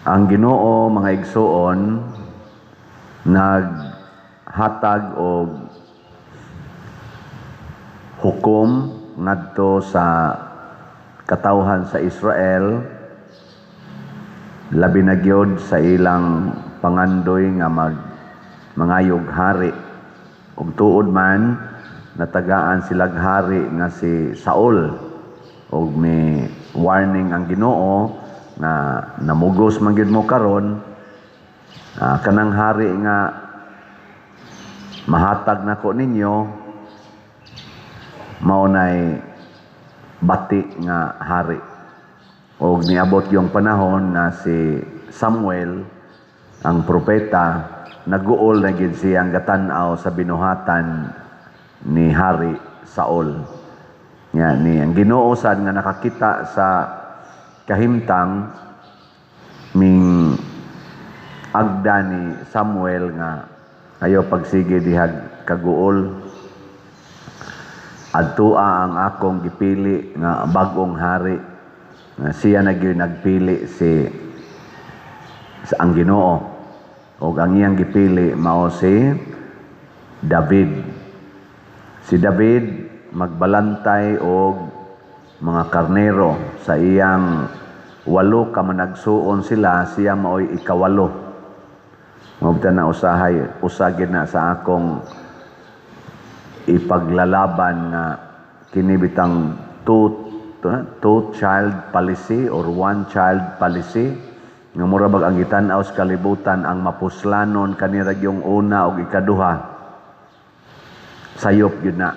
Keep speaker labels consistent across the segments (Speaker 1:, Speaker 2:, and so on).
Speaker 1: Ang Ginoo, mga igsuon, naghatag og hukom ngadto sa katawhan sa Israel, labi na gyud sa ilang pangandoy nga mag mangayog hari. Ug tuod man natagaan silag hari nga si Saul, ug may warning ang Ginoo nga namugos man gyud mo karon, kanang hari nga mahatag nako ninyo mao nay bati nga hari. Og niabot yung panahon nga si Samuel ang propeta, naguol na gid siyang gatan-aw sa binuhatan ni Hari Saul. Nya ni ang Ginoo sad nga nakakita sa kahimtang, ming agda ni Samuel nga ayo pagsige dihag kaguol, adtua ang akong gipili nga bag-ong hari. Nga siya na gyud nagpili si sa ang Ginoo, ug ang iyang gipili mao si David. Si David magbalantay og mga karnero sa iyang 8 ka managsuon sila, siya maoy 8. Maubta na usahay, usa gid na sa akong ipaglalaban nga kini bitang two child policy or one child policy, nga mura bag ang gitan-aw sa kalibutan ang mapuslanon kanira yung una og ikaduha, sayop gyud na.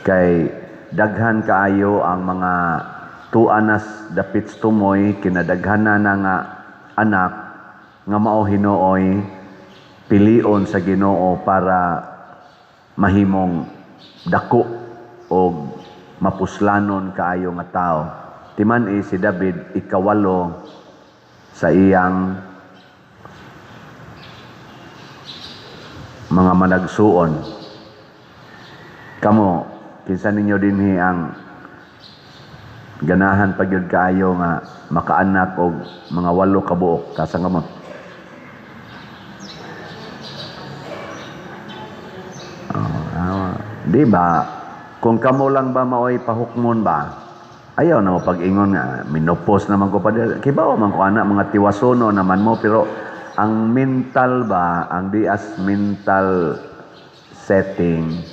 Speaker 1: Kay daghan kaayo ang mga tuanas dapit tumoy kinadaghanan na nga anak nga mao hinuoy pilion sa Ginoo para mahimong dako og mapuslanon kaayo nga tao. Timan si David 8 sa iyang mga managsuon. Kamo, kinsa ninyo dinhi ang ganahan pa gyud kaayo nga makaanak og mga 8 ka buok? Kasang kamot. Oh, di ba? Kung kamo lang ba maoy pahukmon ba? Ayaw na mo pag-ingon nga minopos naman ko pa di. Kibaw man ko ana mga tiwasono naman mo, pero ang mental ba, ang dias mental setting,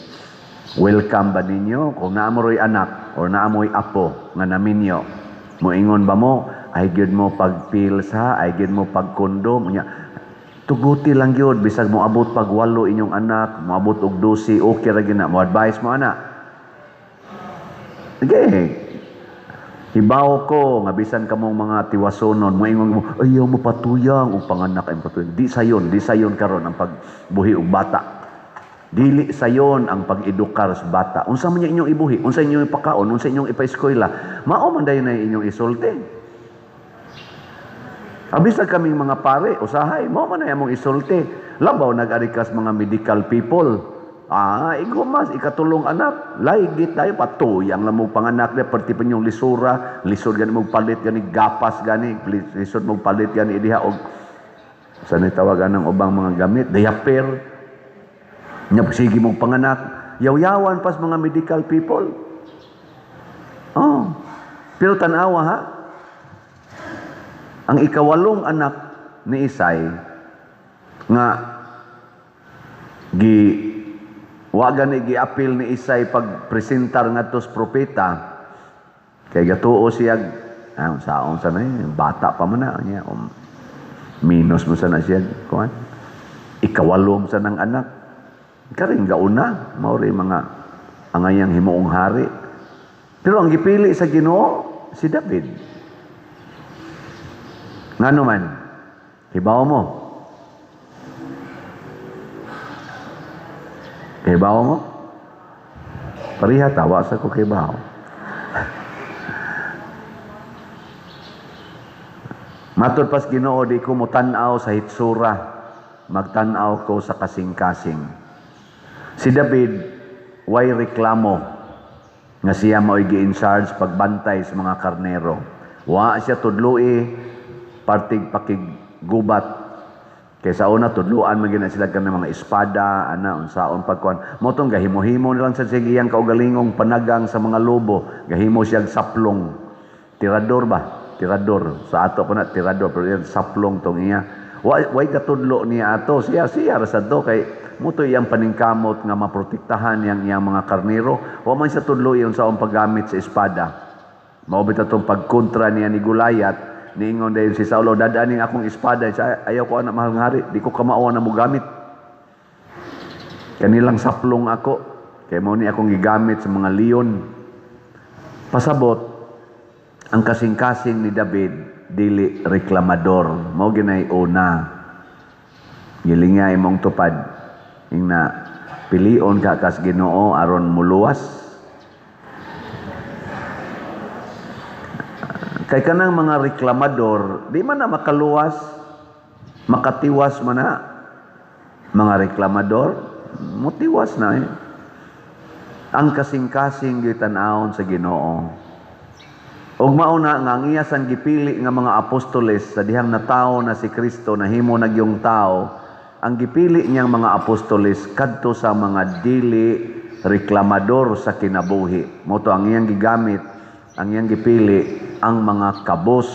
Speaker 1: welcome ba ninyo kung naamoy anak or naamoy apo nga naminyo? Moingon ba mo, ay gyud mo pagpilsa, ay gyud mo pagkondom, unya tuguti lang gyud bisag moabot pag 8 inyong anak, moabot og 12, okay ra gyud na. Mo advice mo ana. Sige. Hibaw ko nga bisan kamong mga tiwasonon, moingon mo, ayaw mo patuyang og panganak ay patuyang. Di sayon, di sayon karon ang pagbuhi og bata. Dili sayon ang pag-edukar sa bata. Unsa man inyong ibuhi, unsa inyong ipakaon, unsa inyong ipaeskwela, mao man dayon na inyong isulti. Abisag kaming mga pare, usahay, mao man na among isulti. Labaw nag-arikas mga medical people. Igo mas, ikatulong anak. Laigit tayo, patuyang lang mo panganak niya, perti pa niyong lisura, lisod gani mong palit gani, gapas gani, lisod mong palit gani, diha og, sa nitawagan ng ubang mga gamit, diaper, nya sige mong panganak, yaw-yawan pas mga medical people. Oh, pero tanawa ha, ang 8 anak ni Isay nga gi wa gani giapil ni Isay pagpresentar ngadto sa propeta, kay gatuo siya saon sa na bata pa man na niya, minus mo sana siya kuan, 8 sa nang anak karing gauna mao ri mga angayang himuong hari. Pero ang gipili sa Ginoo si David. Ngano man hibaw mo? Kibaw mo? Pariha tawa sa ko kibaw. Matud pas Ginoo, di ko motan-aw sa hitsura, magtan-aw ko sa kasing-kasing. Si David way reklamo nga siya mao'y gi-in charge pagbantay sa mga karnero. Wa siya tudloi Partig pakiggubat. Kay sa una tudluan man gyud na sila kanang mga espada ana, unsaon pagkuan. Mo tong gahimo-himo na lang sa sige iyang kaugalingong panagang sa mga lobo, gahimo siyag saplong. Tirador ba? Tirador. Sa ato pa na tirador, pero yan saplong tong iya. Way katudlo niya ato, siya siya ra sad to, kay muto iyang paningkamot nga maprotektahan niyang iyang mga karnero. Wa man siya tudlo iyon sa paggamit sa espada. Mao bitaw tong pagkontra niya ni Goliath, niingon dayon si Saulo, "Dadaaning akong espada." Siya, "Ayaw ko ana, mahal nga hari, di ko kamao na mogamit. Kanilang saplong ako, kay mao ni akong gigamit sa mga leon." Pasabot, ang kasing-kasing ni David, dili reklamador. Mao ginay una. Gilinga imong tupad. Ingna, pilion ka kas Ginoo aron muluwas. Kay kanang mga reklamador, di man na makaluwas, makatiwas man na. Mga reklamador, mutiwas na eh. Ang kasing-kasing gitan-awon sa Ginoo. Ug mao na nga ang iya sang gipili nga mga apostoles sa dihang natawo na si Kristo, nahimo na gyung tao, ang gipili niyang mga apostoles kadto sa mga dili reklamador sa kinabuhi. Mo to ang iyang gigamit, ang iyang gipili ang mga kabos,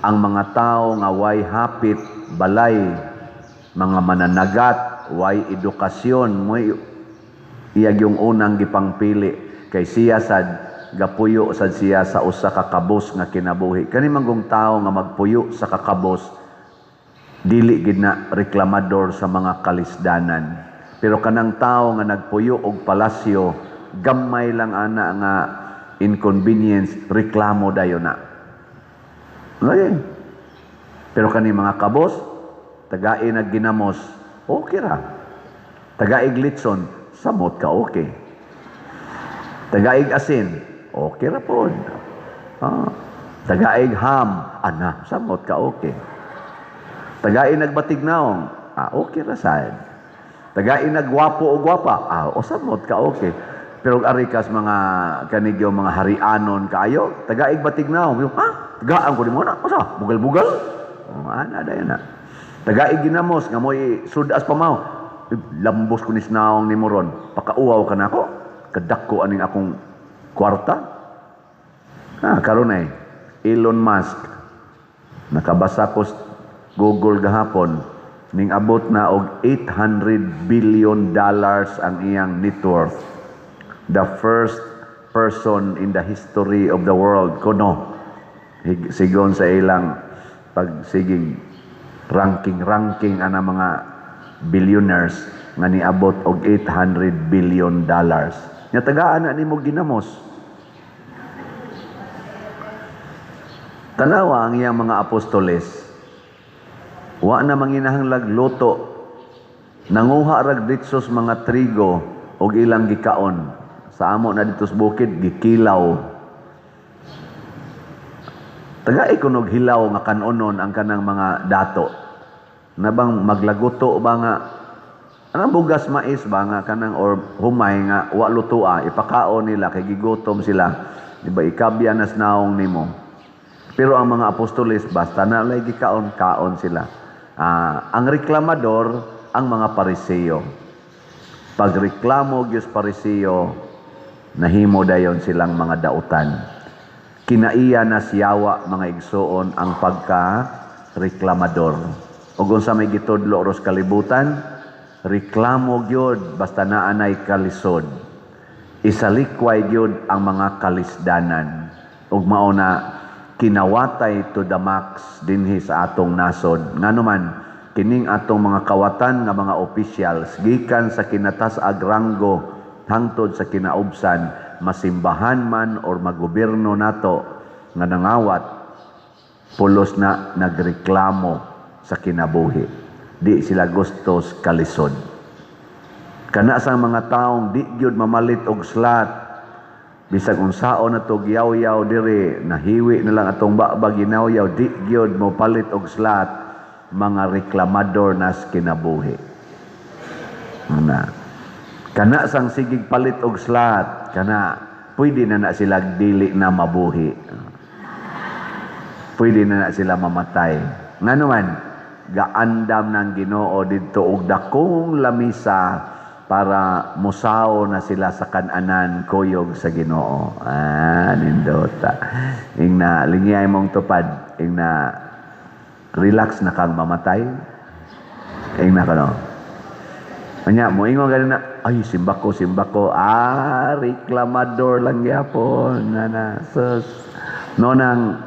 Speaker 1: ang mga tao nga way hapit balay, mga mananagat, way edukasyon, mo'y iyag yung unang gipangpili kay siya sad gapuyo sad siya sa usa ka kabos nga kinabuhi. Kani manggong tao nga magpuyo sa kakabos, dili gid na reklamador sa mga kalisdanan. Pero kanang tao nga nagpuyo og palasyo, gamay lang ana nga inconvenience, reklamo dayon na. Lagi. Pero kani mga kabos, tagae nagginamos, okay ra. Tagaig litson, samot ka okay. Tagaig asin, okay ra pod. Tagaig ham, ana, samot ka okay. Tagaig nagbatig naong, okay ra sad. Tagaig nagwapo o gwapa, o samot ka okay. Pero ari kas mga kanigyo mga harianon kaayo, tagaig batig naong, ha? Tagaan ko nimo na, usa, bugal-bugal. Oh, ana dayon na. Tagaig ginamos nga mo'y sudas pa mao. Lambos ko ni naong nimo ron. Pakauwaw ka nako. Kadako aning akong kwarta. Karon ay Elon Musk, nakabasa ko sa Google gahapon, ning abot na og $800 billion ang iyang net worth. The first person in the history of the world kuno, sigon sa ilang pagsigig ranking-ranking ana mga billionaires nga niabot og $800 billion. Nya tagaan na nimo ginamos. Tanawa ang iyang mga apostoles. Wa na manginahanglag luto. Nanguha rag ditsos mga trigo og ilang gikaon. Sa amo na dito sa bukid, gikilaw. Tagay kunog hilaw nga kanonon ang kanang mga dato. Nabang maglaguto ba nga anang bugas mais ba nga kanang or humay nga wa lutoa, ipakaon nila kay gigutom sila. Di ba ikabya nas naong nimo. Pero ang mga apostoles basta na lay gikaon, kaon sila. Ang reklamador ang mga Pariseo. Pagreklamo gyud Pariseo, nahimo dayon silang mga dautan. Kinaiya na siyawa mga igsoon ang pagka-reklamador. Ug unsa may gitudlo ros kalibutan, reklamo gyud basta naanay kalisod. Isalikway gyud ang mga kalisdanan. Ug mao na kinawatay to the max dinhi sa atong nasod. Ngano man kining atong mga kawatan nga mga officials gikan sa kinatas-ag ranggo hangtod sa kinaubsan, masimbahan man or magobyerno nato nga nangawat, pulos na nagreklamo sa kinabuhi. Di sila gustos kalisod. Kana sa mga taong di gyud mamalit og slat, bisag unsaon na to giyaw-yaw diri, nahiwi na lang atong baba ginawyaw, di gyud mo palit og slat, mga reklamador nas kinabuhi. Na. Kana sang sigig palit og slat, kana pwede na na sila dili na mabuhi. Pwede na na sila mamatay. Ngano man, gaandam ng Ginoo didto og dakong lamisa para musaw na sila sa kananan kuyog sa Ginoo. Ah, nindota. Ingna lingiyay mong tupad, ingna relax na kang mamatay. Ingna ka no. Anya, moingon gani na, "Ay, simba ko, simba ko." Ah, reklamador lang gyapon. Na, na, sus. No, nang,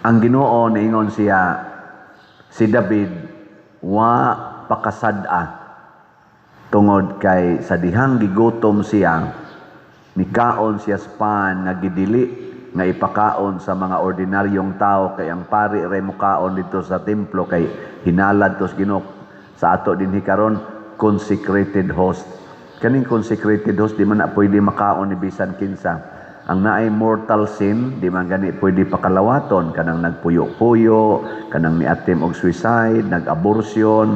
Speaker 1: ang Ginoo niingon siya, si David, wa pakasad-a tungod kay sa dihang gigutom siya, nikaon siya span nga gidili nga ipakaon sa mga ordinaryong tao, kay ang pari ray mukaon dito sa templo kay hinalad tos Ginoo. Sa ato dinhi karon, consecrated host. Kaning consecrated host, di man na pwede makaon ni bisan kinsa. Ang naay mortal sin, di man gani pwede pakalawaton, kanang nagpuyo-puyo, kanang niatim og suicide, nag-abortion,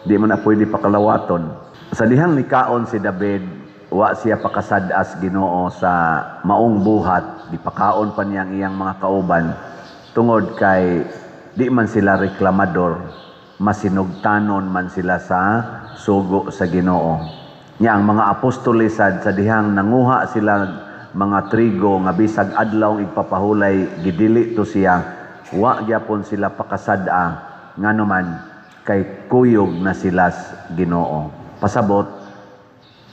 Speaker 1: di man na pwede pakalawaton. Sa dihang nikaon si David, wa siya pakasad-as Ginoo sa maong buhat, gipakaon pa niya ang iyang mga kauban tungod kay di man sila reklamador, masinugtanon man sila sa sugo sa Ginoo. Nya ang mga apostoles sad, sa dihang nanguha sila mga trigo nga bisag adlaw igpapahulay gidili to siya, wa gyapon sila pakasad-a, ngano man kay kuyog na sila sa Ginoo. Pasabot,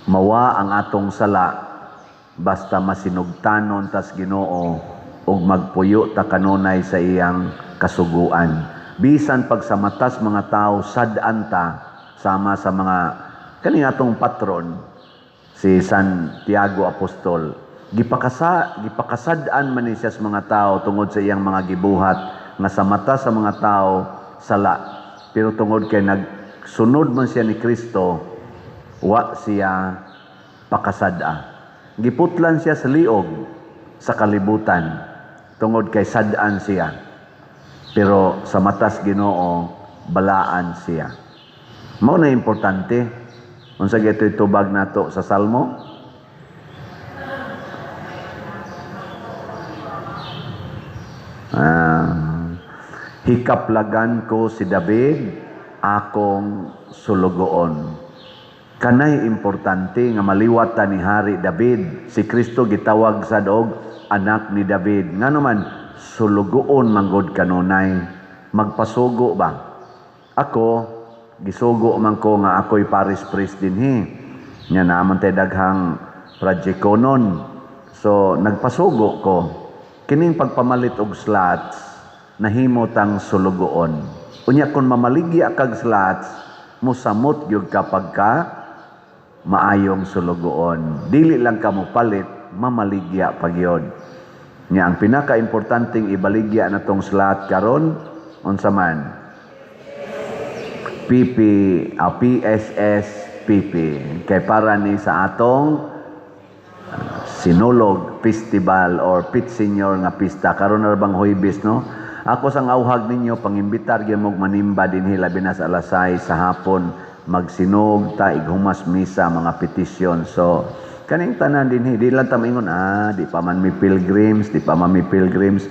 Speaker 1: mawa ang atong sala basta masinugtanon tas Ginoo ug magpuyo ta kanunay sa iyang kasuguan. Bisan pag sa matas mga tao sad-an ta, sama sa mga kani atong patron si Santiago Apostol, gipakasad-an man ni siya sa mga tao tungod sa iyang mga gibuhat nga sa mata sa mga tao sala, pero tungod kay nagsunod man siya ni Kristo, wa siya pakasad-a. Giputlan siya sa liog sa kalibutan tungod kay sad-an siya, pero sa matas Ginoo balaan siya. Mao na importante. Unsa gyud tubag nato sa Salmo? Hikaplagan ko si David, akong sulugoon. Kanay importante nga maliwatan ni Hari David. Si Kristo gitawag sad og anak ni David. Ngano man, sulugoon manggod kanunay. Magpasugo ba? Ako, gisugo man ko nga ako'y parish priest dinhi. Nya naman tay daghang projectonon. So, nagpasugo ko. Kining pagpamalit og slots, nahimo tang sulugoon. Unya kung mamaligya kag slots, musamot gyud kapag ka maayong sulugoon. Dili lang ka mopalit, mamaligya pa gyud. Nya ang pinaka-importanteng ibaligya na tong slot karon, unsa man? PP, PSS, PP. Kay para ni sa atong Sinulog Festival or Pit Senior nga pista karon na bang Huwebes, no? Ako sang auhag ninyo pangimbitar gyud mo manimba dinhi labi na sa alas 6 sa hapon, magsinog ta, ighumas misa, mga petisyon. So kaning tanan dinhi, di lang ta maingon, di pa man mi pilgrims, di pa man mi pilgrims.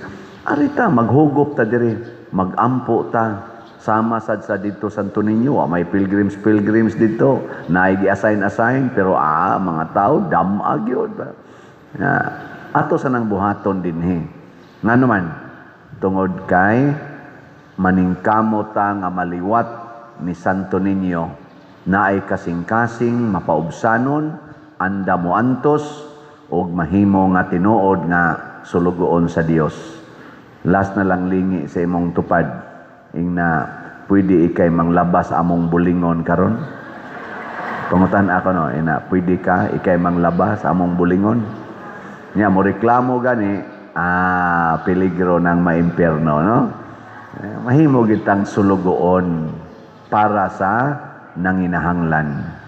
Speaker 1: Arita maghugop ta diri, magampo ta. Sama sad sa dito Santo Niño, may pilgrims pilgrims dito, naay gi-assign assign, pero mga tao dam-a gyud. Ato sa nang buhaton dinhi. Ngano man, tungod kay maningkamo ta nga maliwat ni Santo Niño, naay kasing-kasing mapaubsanon, anda mo antos og mahimo nga tinuod nga sulugoon sa Dios. Last na lang lingi sa imong tupad, ingna pwede ikay manglabas among bulingon karon. Pangutan ako no, ina pwede ka ikay manglabas among bulingon. Nya mo reklamo gani, peligro ng maimpierno, no? Mahimo gitang sulugoon para sa nanginahanglan.